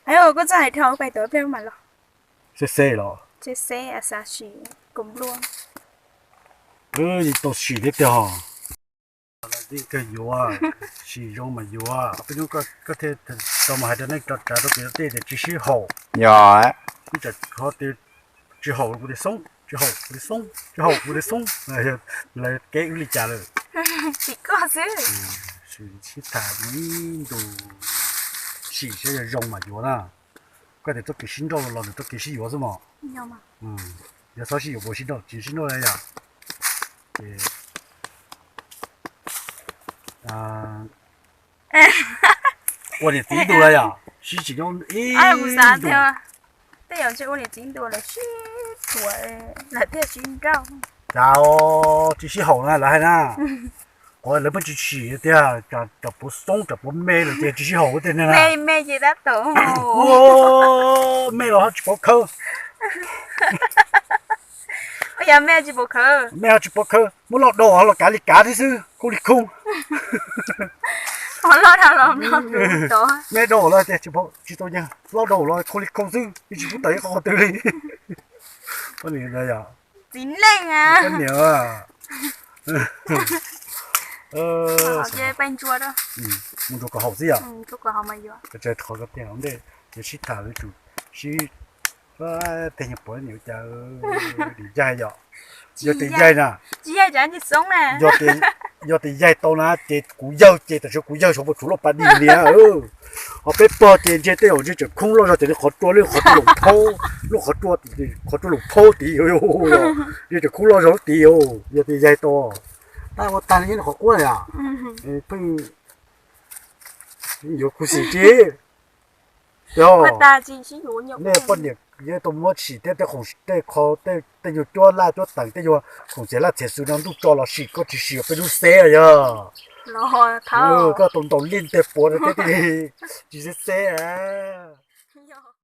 Aw, koj txawj hais dhau, pais tau pliag mam los. Xeb xeb los. Xeb xeb, xav sim kom nplua. Yeej tau sim thiab tiag hos. Yeej kawg yuav, sim zoo mas yuav. Peb hnub koj thiaj tau mus hais rau neej tso tsav rau kev tej tias tsis sib haum. Yog, ib tsam qhov tias tsis haum kuv tias xoob, tsis haum kuv tias xoob, tsis haum kuv tias xoob, lawv kev wb li cas lawm. Sim koj xwb. Sim sib tham ib ntus, sim saib yog zoo mas yuav na. Koj tias txoj kev sib nrauj los nws txoj kev sib yuav xwb mos. Yog txhob sib yuav puas sib nrauj, tsis sib nrauj li yom. Ces ua niam txiv ntu lawm yom, sib tsis nyob ib ntu. Tej zaum ntshe ua niam txiv ntu lawm sib thuam lawm thiaj sib nrauj. Cas tsis sib haum na lawv hais na. Qhov lawv pheej tsis sim tiag, tsam puav xoob tsam puav me lawm ces tsis sib haum tiag na. Me ces tab tom. Me los ho tsis pov khawv. Yog me tsis pov khawv, me ho tsis pov khawv, muab loj dau los kav li kav thiab xwb, khub li khub. Me dau los tias tsis tau, loj dau los khub li khub xwb, yeej tsis pub tawm ib qho qhov twg li. Poj niam ntawd yom. Txiv neej a. Poj niam, mus rau kom haum xwb yom. Qhov tiag ntej, ces sib tham lawv tsum sib, tej nyuag pom niam cas dim yaig yom. Yog tias yaig na, yog tias yaig tau na ces kuv yawg ces tam sim kuv yawg xyov puas tshuav loj pas dig li na. Ho peb pog ces ntshe tej zaum ntshe tseem khoob loj zog tias li qhov rua, lub qhov rua loos phaub, lub qhov rua, qhov rua loos phaub tid, ntshe tseem khoob loj zog lub tid. Yog tias yaig tau, tab ua tag li qhov quab yom. Pheej yuav khuv xim tsis, yog nej poj niam yeej tau muab sim thiab, tej qho, tej nyuag cuab laj cuab teev, tej nyuag khoom txiav laj txiav xwm no ntuj tso los sim, koj tsis sim peb lub xeb yog. Koj tau ntaus lij tej puav no thiab, tsis xeb xeb.